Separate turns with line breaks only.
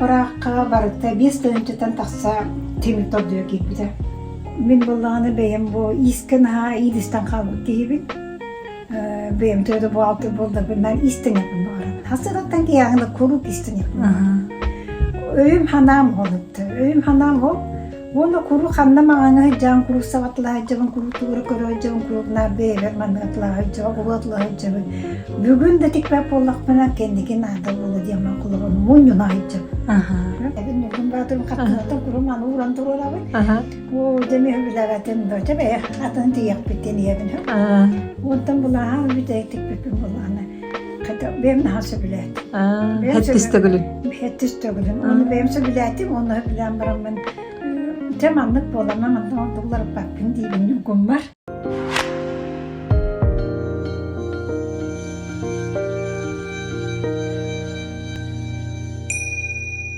Ыраахха барыта биэс тыһыынчаттан тахса тимир тордуйа киирбитэ. Мин буоллаҕына бэйэм бу иискэ наһаа иилистэн хаалбыт киһибин. Бэйэм төһө да буолтар буолларбын наар иистэниэхпин баҕарабын. Хасыгаттан киһиэхэ куруук иистэниэхпин баҕарабын. Өйүм ханаам ол этэ. Өйүм ханаам ол Уонна куруук ханна маҕаҥҥа сылдьаҕын, куруук саҕатылаһа сылдьабын, куруук тугу көрө сылдьабын, куруук наар бэйэбэр маннык атылаһа сылдьабын, угу атылаһа сылдьабын. Бүгүн да тикпэт буоллахпына, кэнники наада буолуо диэн ман холобун мунньуна сылдьабын. Эбин Ньургун Баатырым хаттыгаттан курум аны ууран туруорабын. Оо, дьэ мин билэбэтим да, дьэ бэйэ атын тиийэхпиттэн ийэбин. Онтон булааһан бүтэйик тикпиппин булаана. Хата бэйэм наһаа сөбүлээтим.
Хэттис төгүлүн.
Хэттис төгүлүн. Оны бэйэм сөбүлээтим, оны сөбүлээн бараммын дьэ маннык буоламмын, маннык ордук уларыппаппын диибин ньургуммар.